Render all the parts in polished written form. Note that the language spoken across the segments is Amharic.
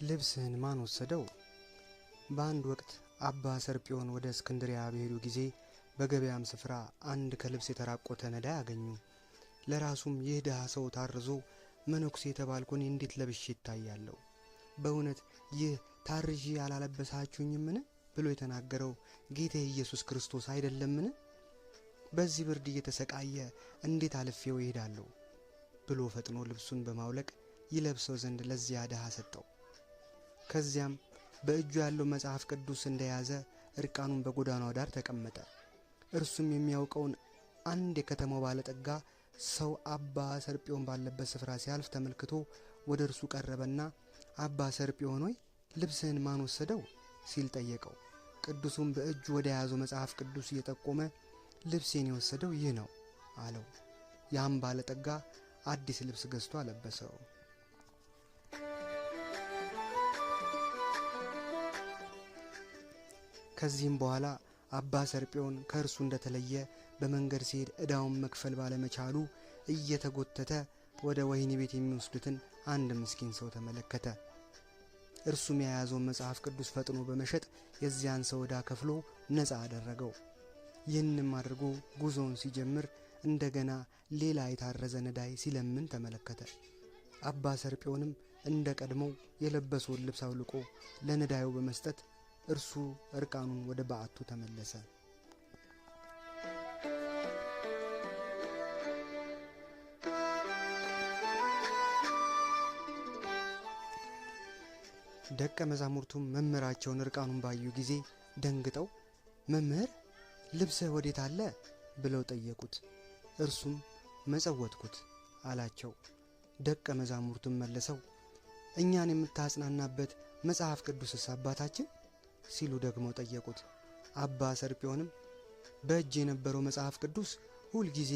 ልብስህን ማን ወሰደው? በአንድ ወቅት አባ ሰርጲዮን ወደ እስክንድሪያ በሄዱ ጊዜ በገበያም ስፍራ አንድ ከልብስ የተራቆተ ነዳይ አገኙ። ለራሱም ይህ ድሃ ሰው ታርዞ መነኩሴ የተባልኩ እኔ እንዴት ለብሼ ይታያለሁ? በእውነት ይህ ታርዤ አላለበሳችሁኝምን ብሎ የተናገረው ጌታ ኢየሱስ ክርስቶስ አይደለምን? በዚህ ብርድ እየተሰቃየ እንዴት አልፌው እሄዳለሁ? ብሎ ፈጥኖ ልብሱን በማውለቅ ይለብሰው ዘንድ ለዚያ ድሃ ሰጠው። ከዚያም በእጁ ያለው መጽሐፍ ቅዱስ እንደያዘ እርቃኑን በጎዳናው ዳር ተቀመጠ። እርሱም የሚያውቀውን አንድ የከተማው ባለጠጋ ሰው አባ ሰርጲዮን ባለበት ስፍራ ሲያልፍ ተመልክቶ ወደ እርሱ ቀረበና አባ ሰርጲዮን ሆይ ልብስህን ማን ወሰደው? ሲል ጠየቀው። ቅዱሱም በእጁ ወደ ያዘው መጽሐፍ ቅዱስ እየጠቆመ ልብሴን የወሰደው ይህ ነው አለው። ያም ባለጠጋ አዲስ ልብስ ገዝቶ አለበሰው። ከዚህም በኋላ አባ ሰርጲዮን ከእርሱ እንደተለየ በመንገድ ሲሄድ ዕዳውን መክፈል ባለመቻሉ እየተጎተተ ወደ ወህኒ ቤት የሚወስዱትን አንድ ምስኪን ሰው ተመለከተ። እርሱም የያዘውን መጽሐፍ ቅዱስ ፈጥኖ በመሸጥ የዚያን ሰው ዕዳ ከፍሎ ነፃ አደረገው። ይህንም አድርጎ ጉዞውን ሲጀምር እንደገና ሌላ የታረዘ ነዳይ ሲለምን ተመለከተ። አባ ሰርጲዮንም እንደ ቀድሞው የለበሰውን ልብስ አውልቆ ለነዳዩ በመስጠት እርሱ እርቃኑን ወደ በዓቱ ተመለሰ። ደቀ መዛሙርቱም መምህራቸውን እርቃኑን ባዩ ጊዜ ደንግጠው መምህር ልብስህ ወዴት አለ? ብለው ጠየቁት። እርሱም መጸወትኩት አላቸው። ደቀ መዛሙርቱም መልሰው እኛን የምታጽናናበት መጽሐፍ ቅዱስስ አባታችን? ሲሉ ደግሞ ጠየቁት። አባ ሰርጲዮንም በእጅ የነበረው መጽሐፍ ቅዱስ ሁል ጊዜ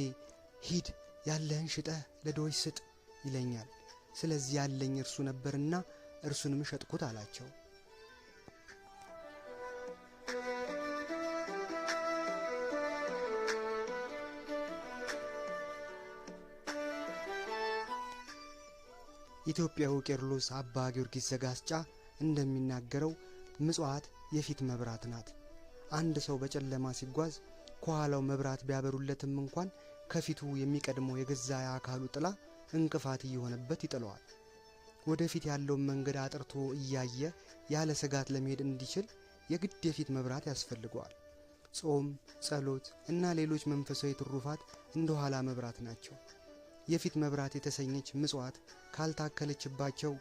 ሂድ ያለህን ሽጠህ ለድሆች ስጥ ይለኛል። ስለዚህ ያለኝ እርሱ ነበርና እርሱንም ሸጥኩት አላቸው። ኢትዮጵያዊ ቄርሎስ አባ ጊዮርጊስ ዘጋስጫ እንደሚናገረው ምጽዋት የፊት መብራት ናት። አንድ ሰው በጨለማ ሲጓዝ ከኋላው መብራት ቢያበሩለትም እንኳን ከፊቱ የሚቀድመው የገዛ የአካሉ ጥላ እንቅፋት እየሆነበት ይጥለዋል። ወደፊት ያለውን መንገድ አጥርቶ እያየ ያለ ስጋት ለመሄድ እንዲችል የግድ የፊት መብራት ያስፈልገዋል። ጾም፣ ጸሎት እና ሌሎች መንፈሳዊ ትሩፋት እንደ ኋላ መብራት ናቸው። የፊት መብራት የተሰኘች ምጽዋት ካልታከለችባቸው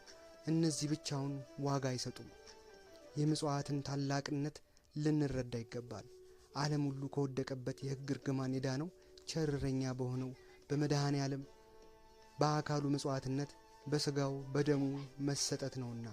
እነዚህ ብቻውን ዋጋ አይሰጡም። የምጽዋትን ታላቅነት ልንረዳ ይገባል። ዓለም ሁሉ ከወደቀበት የሕግ እርግማን የዳነው ቸር እረኛ በሆነው በመድኃኔ ዓለም በአካሉ ምጽዋትነት በሥጋው በደሙ መሰጠት ነውና።